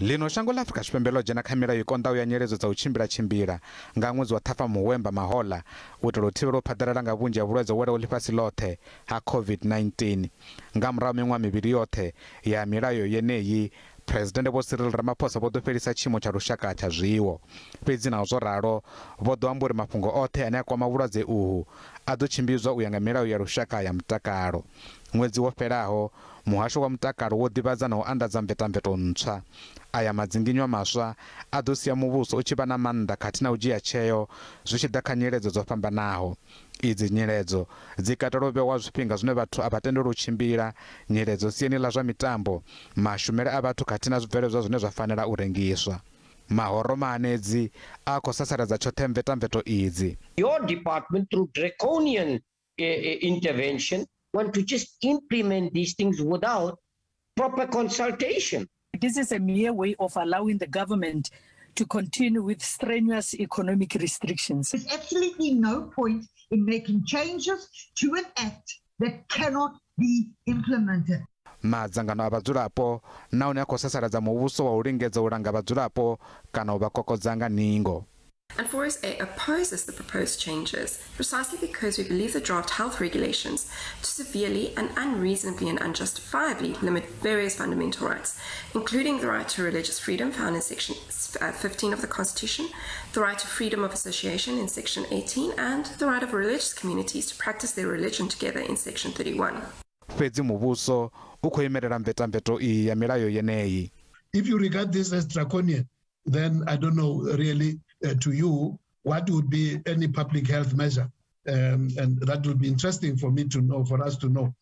Ḽino shango ḽa Afrika Tshipembe ḽo dzhena kha milayo i konḓaho ya nyiledzo dza u tshimbila-tshimbila nga ṅwedzi wa Ṱhafamuhwemba mahoḽa u itela u thivhela u phaḓalala nga vhunzhi ha vhulwadze welaho ḽifhasi ḽoṱhe ha COVID-19. Nga murahu ha miṅwaha mivhili yoṱhe ya milayo yeneyi, Phresidennde Vho Cyril Ramaphosa vho ḓo fhelisa tshiimo tsha lushaka tsha zwiwo. Fhedzi naho zwo ralo, vho ḓo amba uri mafhungo oṱhe ane a kwama vhulwadze uhu a ḓo tshimbidzwa u ya nga milayo ya lushaka ya mutakalo. Ṅwedzi wo fhelaho, muhasho wa mutakalo wo ḓivhadza na u anḓadza mvetamveto ntswa. Aya madzinginywa maswa a ḓo sia muvhuso u tshi vha na maanḓa khathihi na u dzhia tsheo zwi tshi ḓa kha nyiledzo dzo fhambanaho. Idzi nyiledzo dzi katela u vhewa zwifhinga zwine vhathu a vha tendelwi u tshimbila, nyiledzo siani ḽa zwa mitambo, mashumele a vhathu khathihi na zwibveledzwa zwine zwa fanela u rengiswa. Mahoro mahanedzi a khou sasaladza tshoṱhe mvetamveto idzi. Your department, through draconian intervention, want to just implement these things without proper consultation. This is a mere way of allowing the government to continue with strenuous economic restrictions. There's absolutely no point in making changes to an act that cannot be implemented. Madzangano a vhadzulapo na one a khou sasaladza muvhuso wa u lingedza u langa vhadzulapo kana u vha kokodza nga ningo. And 4SA opposes the proposed changes precisely because we believe the draft health regulations to severely and unreasonably and unjustifiably limit various fundamental rights, including the right to religious freedom found in Section 15 of the Constitution, the right to freedom of association in Section 18, and the right of religious communities to practice their religion together in Section 31. Fhedzi muvhuso u khou imelela mvetamveto iyi ya milayo yeneyi. If you regard this as draconian, then I don't know really to you what would be any public health measure, and that would be interesting for me to know, for us to know.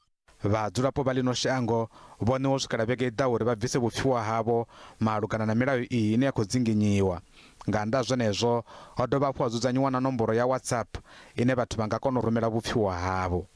Vhadzulapo vha ḽino shango vho ṋewa u swikela vhege i ḓaho uri vha bvise vhupfiwa havho malugana na milayo iyi ine ya khou dzinginyiwa. Nga nnḓa ha zwenezwo, ho dovha hafhu ha dzudzanyiwa na nomboro ya WhatsApp ine vhathu vha nga kona u rumela vhupfiwa havho.